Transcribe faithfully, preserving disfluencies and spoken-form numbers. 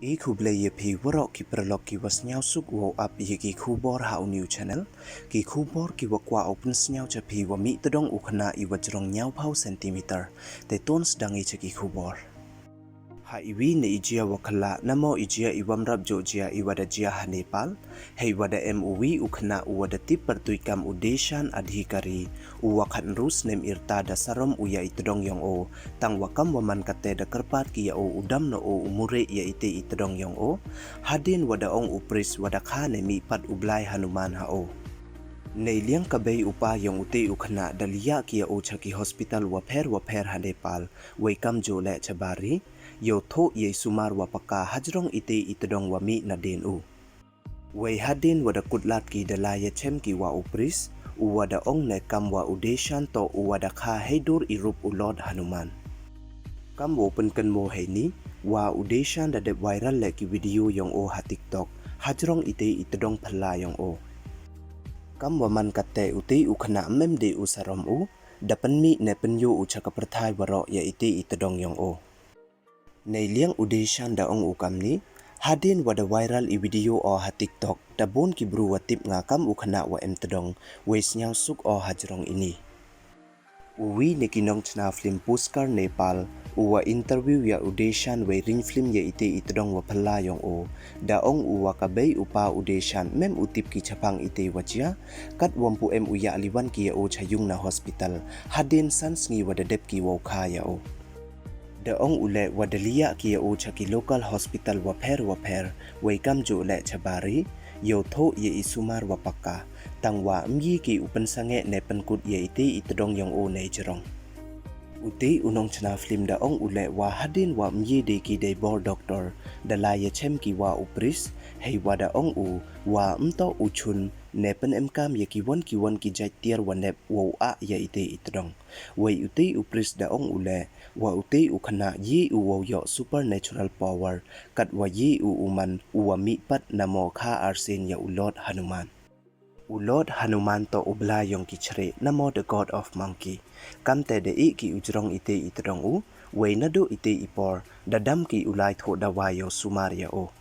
I khublei ya phi waroh ki paralok ki wa sniawsuk wow ap ya ki khubor ha u new channel. Ki khubor ki wa kwah u pynsniaw cha phi wa mih tdong u khynnah i wa jrong ñiawphaw centimeter. Te ton sdang i cha ki khubor. Ha i wi na i jia wa khyllai, namo i jia i wamrap jooh jia i wa da jia ha Nepal. Hei wa da em u wi u khynnah u wa da tip pyrtuit kam u Deshan Adhikari, u wa khatynru snem i rta da sarom u ya i tdong yong o, tang wa kam wa man katte da kyrpad ki ya o u dam noh o u mureh ya ite i tdong yong o. Hadien wa da ong u priest wa da kha ne mih pat u Blai Hanuman ha o. Neiliang ka bei u pa yong ute u khynnah da liah ki ya o cha ki hospital wa pher wa pher ha Nepal, wei kam jooh leh cha bar ri, yow thoh ya i sumar wa pakka hajrong ite i tdong wa mih nadien u. Wei hadien wa da kut lad ki da lai ya chem ki wa u priest, u wa da ong ne kam wa u Deshan toh u wa da kha hei dur i rup u Lord Hanuman. Kam wow pynkynmaw heini, wa u Deshan da dep viral leh ki video yong o ha TikTok, hajrong ite i tdong phylla yong o. Kam wa man katte ute u khynnah ym em de u sarom u, da pynmih ne pynyoo u cha ka pyrthai waroh ya ite i tdong yong o. Neiliang u Deshan da ong u kamni, hadien wa da viral i video o ha TikTok, da bun ki bru wa tip nga kam u khynnah wa em tdong, wei sniawsuk o hajrong ini. U wi na ki nongchna film Pushkar Nepal, u wa interview ya u Deshan wei ring film ya ite i tdong wa phylla yong o, da ong u wa ka bei u pa u Deshan ym em u tip ki chaphang ite wa jia, kat wa ym pu em u ya liwan ki ya o cha yung na hospital, hadien san sngi wa da dep ki wow kha ya o. Da ong u leh wa da liah ki ya o cha ki local hospital wa pher wa pher, wei kam jooh leh cha bar ri, yow thoh ya i sumar wa pakka, tang wa ym ye ki u pynsangeh ne pynkut ya ite i tdong yong o nei jrong. Ute u nongchna film da ong u leh wa hadien wa ym ye de ki dei bor doctor, da lai ya chem ki wa u priest, hei wa da ong u wa ym toh u chun ne pynemkam ya ki won ki won ki jait tiar wa nep wow ah ya ite i tdong. Wei ute u priest da ong u leh, wa ute u khynnah ye u wow yoh supernatural power, kat wa ye u u man u wa mih pat namo kha arsien ya u Lord Hanuman. U Lord Hanuman toh u Blai yong ki chreh, namo the god of monkey. Kamte da ih ki u jrong ite i tdong u, wei naduh ite i por, da dam ki u lai thoh dawai yow sumar ya o.